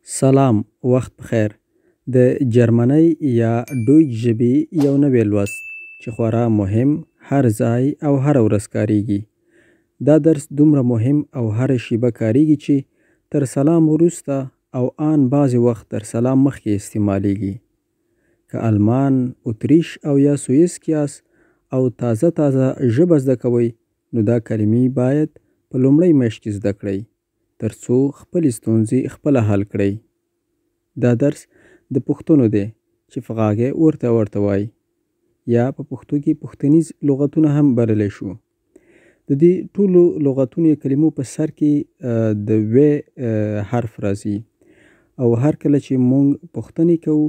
سلام وخت په خیر. د جرمنۍ یا ډویچ ژبې یو نوی لوست چې خورا مهم، هر ځای او هره ورځ کاریږي. دا درس دومره مهم او هره شیبه کاریږي چې تر سلام وروسته او آن بعضې وخت تر سلام مخکې استعمالیږي. که المان، اتریش او یا سویس کې یاست او تازه تازه ژبه زده کوئ، نو دا کلمې باید په لومړۍ میاشت کې زده کړئ تر څو خپلې ستونزې خپله حل کړئ. دا درس د پوښتنو دی چې فغاګی ورته ورته وایي، یا په پښتو کې پوښتنیز لغتونه هم بللی شو. د دې ټولو لغتونو یا کلمو په سر کې د وی حرف راځي او هر کله چې موږ پوښتنې کوو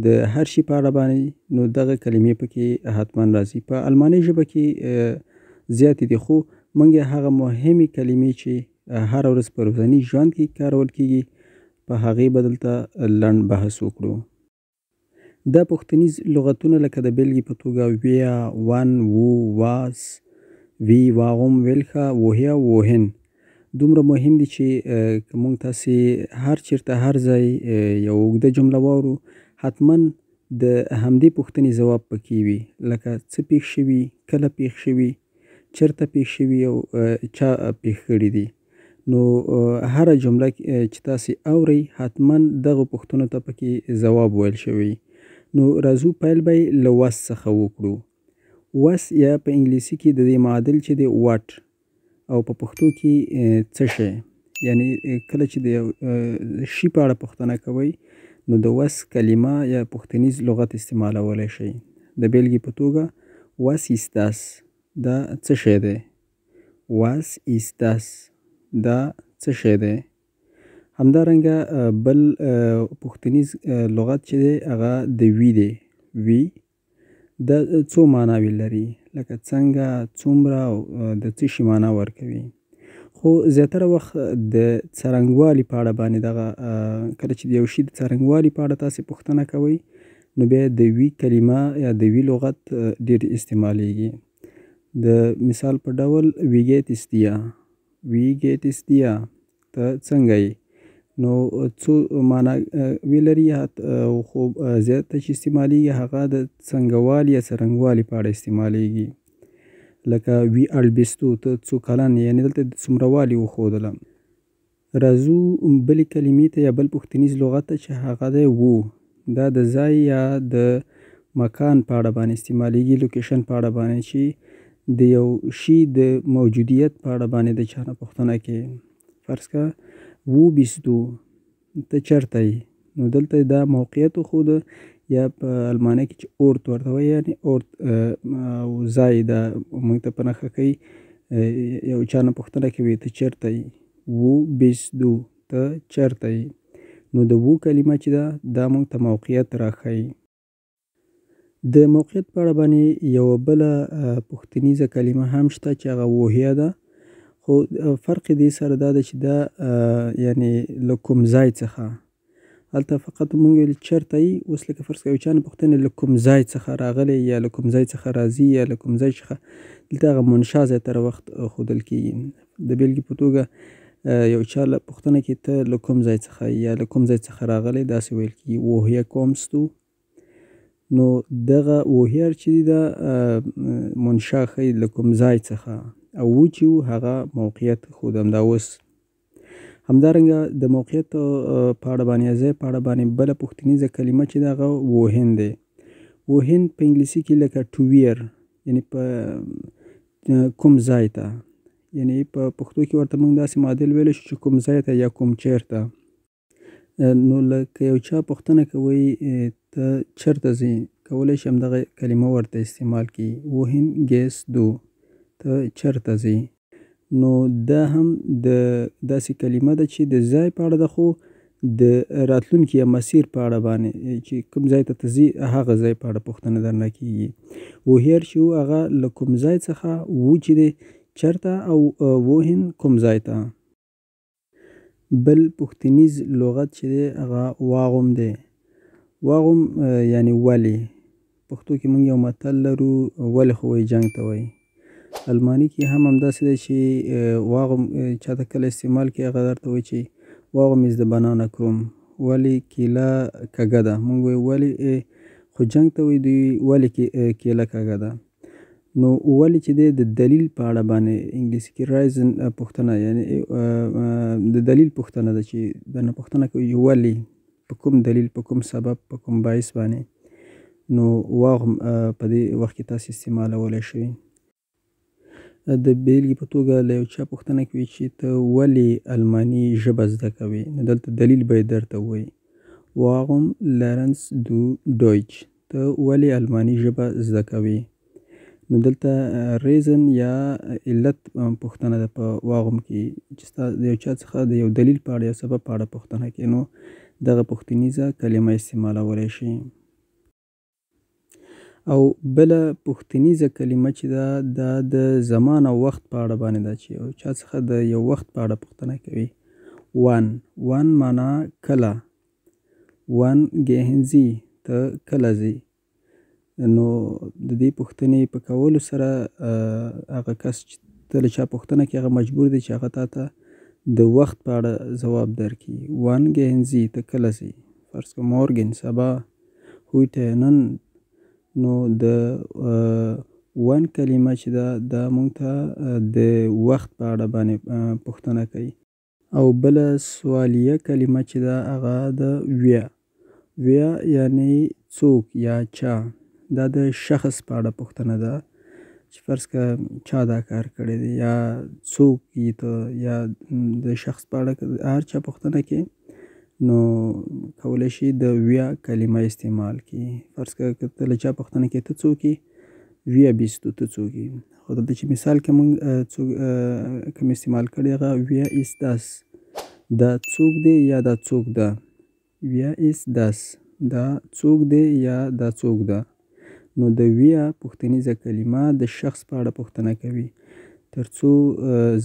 د هر شي په اړه باندې، نو دغه کلمې پکې حتما راځي. په الماني ژبه کې زیاتې دي، خو موږ یې هغه مهمې کلمې چې هره ورځ په ورځني ژوند کې کارول کیږي په هغې به دلته لنډ بحث وکړو. دا پوښتنیز لغتونه لکه د بېلګې په توګه ویا، ون، وو، واس، وی، واغوم، ویلخه، وهیا، وهن دومره مهم دي چې که موږ تاسې هر چېرته هر ځای یو اوږده جمله واورو، حتما د همدې پوښتنې ځواب پکې وي، لکه څه پېښ شوي، کله پېښ شوي، چېرته پېښ شوي او چا پېښ کړي دي. نو هره جمله چې تاسې اورئ حتما دغو پوښتنو ته پکې ځواب ویل شوی. نو راځو پیل به یې له وس څخه وکړو. وس یا په انګلیسي کې د دې معادل چې دی واټ، او په پښتو کې څه شی، یعنی کله چې د یو شي په اړه پوښتنه کوئ نو د وس کلمه یا پوښتنیز لغت استعمالولی شئ. د بېلګې په توګه وس ایس داس، دا څه شی دی؟ واس ایس داس، دا څه شی دی؟ همدارنګه بل پوښتنیز لغت چې دی هغه د وی دی. وی دا څو معناوې لري، لکه څنګه، څومره او د څه شي معنا ورکوي. خو زیاتره وخت د څرنګوالي په اړه باندې دغه کله چې د یو شي د څرنګوالي په اړه تاسې پوښتنه کوئ نو بیا د وی کلمه یا د وی لغت ډېر استعمالیږي. د مثال په ډول وی ګیت اس دیا، وی ګیت اس دیا، ته څنګه یې؟ نو څو معناوې لري، خو زیاته چې استعمالیږي هغه د څنګهوالي یا څرنګوالي په اړه استعمالیږي. لکه وی البستو، ته څو کلن یې، یعنې دلته د څومرهوالي وښودله. راځو بلې کلمې ته یا بل پوښتنیز لغت ته چې هغه دی وو. دا د ځای یا د مکان په اړه باندې استعمالیږي، لوکیشن په اړه باندې چې د یو شي د موجودیت په اړه باندې د چا نه پوښتنه کوي. فرض کړه وو بیستو، ته چېرته یې؟ نو دلته دا موقعیت وښوده، یا په الماني کې چې اورت ورته وایي، یعنې اورت او ځای دا موږ ته په نښه کوي. یو چا نه پوښتنه کوي ته چېرته یې؟ وو بیستو، ته چېرته یې؟ نو د وو کلمه چې ده دا موږ ته موقعیت راښیي. د موقعیت په اړه باندې یوه بله پوښتنیزه کلمه هم شته چې هغه وهیا ده، خو فرق یې دې سره دا ده چې دا یعنې له کوم ځای څخه، هلته فقط موږ ویل چېرته یې، اوس لکه فرض کړه یو چا نه پوښتنه له کوم ځای څخه راغلی یا له کوم ځای څخه راځي یا له کوم ځای څخه، دلته هغه منشا زیاتره وخت ښودل کېږي. د بېلګې په توګه یو چا له پوښتنه کې ته له کوم ځای څخه یا له کوم ځای څخه راغلی، داسې ویل کېږي وهیا کومستو. نو دغه وهیا چې دی دا منشا ښیي له کوم ځای څخه، او و چې و هغه موقعیت ښود همدا اوس. همدارنګه د موقعیت په اړه باندې یا ځای په اړه باندې بله پوښتنیزه کلمه چې ده هغه وهن دی. وهن په انګلیسي کې لکه ټو ویر، یعنې په کوم ځای ته، یعنې په پښتو کې ورته موږ داسې معادل ویلی شو چې کوم ځای ته یا کوم چېرته. نو لکه یو چا پوښتنه کوي ته چېرته ځې، کولی شي همدغه کلمه ورته استعمال کړي، وهن ګیس دو، ته چېرته ځې. نو دا هم د داسې کلمه ده چې د ځای په اړه ده، خو د راتلونکي یا مسیر په اړه باندې چې کوم ځای ته ته ځې هغه ځای په اړه پوښتنه درنه کېږي. وهیر چې و هغه له کوم ځای څخه، و چې دی چېرته، او وهن کوم ځای ته. بل پوښتنیز لغت چې دی هغه واغوم دی. واغوم یعنې ولې. پښتو کې موږ یو متل لرو، ولې خو وایي جنګ ته وایي. الماني کې هم همداسې دی چې واغوم چاته کله استعمال کړي هغه درته وایي چې واغوم از د بنانه کروم، ولې کیله کږه ده؟ مونږ وایو ولې، خو جنګ ته وایي دوی ولې کیله کږه ده. نو ولې چې دی د دلیل په اړه باندې انګلیسي کې reason پوښتنه، یعنی د دلیل پوښتنه ده چې درنه پوښتنه کوي ولې، په کوم دلیل، په کوم سبب، په کوم باعث باندې. نو warum په دې وخت کې تاسو استعمالولی شئ. د بېلګې په توګه له یو چا پوښتنه کوي چې ته ولې الماني ژبه زده کوې، نو دلته دلیل به یې درته ووایي warum lernst du Deutsch، ته ولې الماني ژبه زده کوې. نو دلته reason یا علت پوښتنه ده په warum کې، چې ستا د یو چا څخه د یو دلیل په اړه یا سبب په اړه پوښتنه کوي، نو دغه پوښتنیزه کلمه استعمالولی شي. او بله پوښتنیزه کلمه چې ده دا د زمان او وخت په اړه باندې ده، چې یو چا څخه د یو وخت په اړه پوښتنه کوي. wann، wann معنا کله، wann gehen Sie، ته کله ځې. نو د دې پوښتنې په کولو سره هغه کس چې ته له چا پوښتنه کوې هغه مجبور دی چې هغه تا ته د وخت په اړه ځواب درکړي. wann gehen Sie، ته کله ځې. فرض کړه morgen، سبا، heute، نن. نو د wann کلمه چې ده دا مونږ ته د وخت په اړه باندې پوښتنه کوي. او بله سوالیه کلمه چې ده هغه د wer، wer یعنی څوک یا چا، دا د شخص په اړه پوښتنه ده چې فرض کړه چا دا کار کړی دی یا څوک یې ته، یا د شخص په اړه که هر چا پوښتنه کوي نو کولی شي د wer کلمه استعمال کړي. فرض کړه که ته له چا پوښتنه کوې ته څوک یې، wer bist du، ته څوک یې. خو دلته چې مثال کې مونږ څوک کوم استعمال کړی هغه wer ist das، دا څوک دی یا دا څوک ده. wer ist das، دا څوک دی یا دا څوک ده. نو د wer پوښتنیزه کلمه د شخص په اړه پوښتنه کوي ترڅو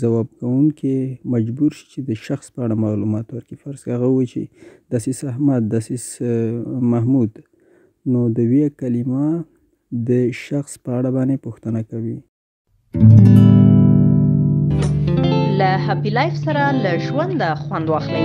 ځواب کوونکی مجبور شي چې د شخص په اړه معلومات ورکړي. فرض کړه هغه ووایي چې das ist احمد، das ist محمود، نو د wer کلمه د شخص په اړه باندې پوښتنه کوي. له هپي لایف سره له ژونده خوند واخلئ.